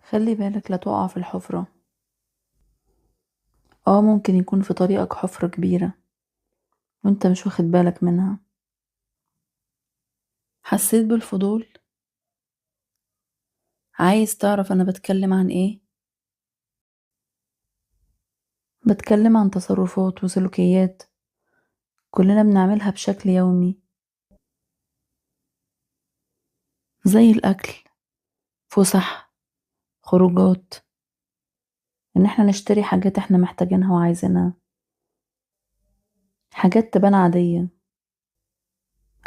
خلي بالك لا تقع في الحفرة. ممكن يكون في طريقك حفرة كبيرة وانت مش واخد بالك منها. حسيت بالفضول؟ عايز تعرف انا بتكلم عن ايه؟ بتكلم عن تصرفات وسلوكيات كلنا بنعملها بشكل يومي، زي الاكل، فسح، خروجات، ان احنا نشتري حاجات احنا محتاجينها وعايزينها، حاجات تبان عادية،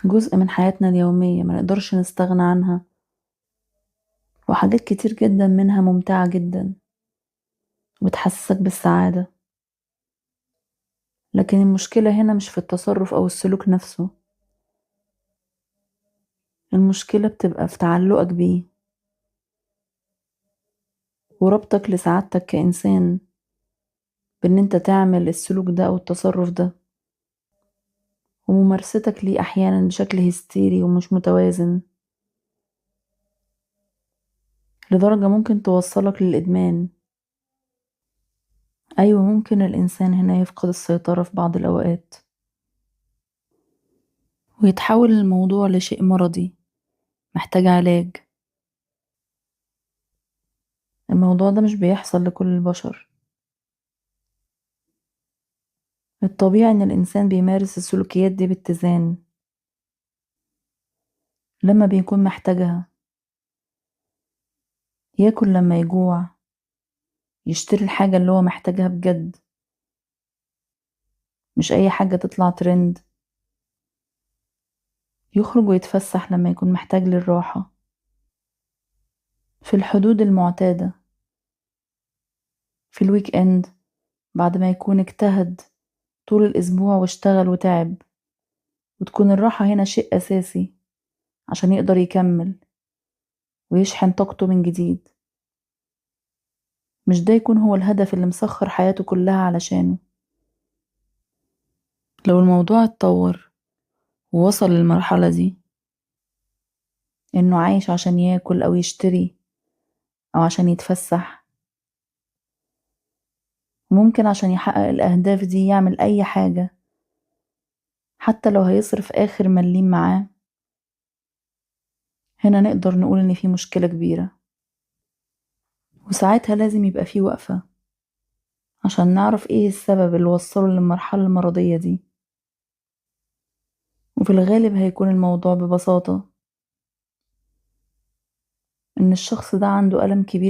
جزء من حياتنا اليومية ما نقدرش نستغنى عنها، وحاجات كتير جدا منها ممتعة جدا وبتحسسك بالسعادة. لكن المشكلة هنا مش في التصرف أو السلوك نفسه، المشكلة بتبقى في تعلقك بيه وربطك لسعادتك كإنسان بأن انت تعمل السلوك ده أو التصرف ده، وممارستك ليه أحيانا بشكل هستيري ومش متوازن لدرجة ممكن توصلك للإدمان. أيوة، ممكن الإنسان هنا يفقد السيطرة في بعض الأوقات ويتحول الموضوع لشيء مرضي محتاج علاج. الموضوع ده مش بيحصل لكل البشر. الطبيعي إن الإنسان بيمارس السلوكيات دي باتزان لما بيكون محتاجها، ياكل لما يجوع، يشتري الحاجة اللي هو محتاجها بجد، مش أي حاجة تطلع ترند، يخرج ويتفسح لما يكون محتاج للراحة في الحدود المعتادة، في ال weekend بعد ما يكون اجتهد طول الأسبوع واشتغل وتعب، وتكون الراحة هنا شيء أساسي عشان يقدر يكمل ويشحن طاقته من جديد. مش ده يكون هو الهدف اللي مسخر حياته كلها علشانه. لو الموضوع اتطور ووصل للمرحلة دي، إنه عايش عشان ياكل أو يشتري أو عشان يتفسح، ممكن عشان يحقق الأهداف دي يعمل أي حاجة حتى لو هيصرف آخر مليم معاه، هنا نقدر نقول إن في مشكلة كبيرة، وساعتها لازم يبقى في وقفة عشان نعرف إيه السبب اللي وصله للمرحلة المرضية دي. وفي الغالب هيكون الموضوع ببساطة إن الشخص ده عنده ألم كبير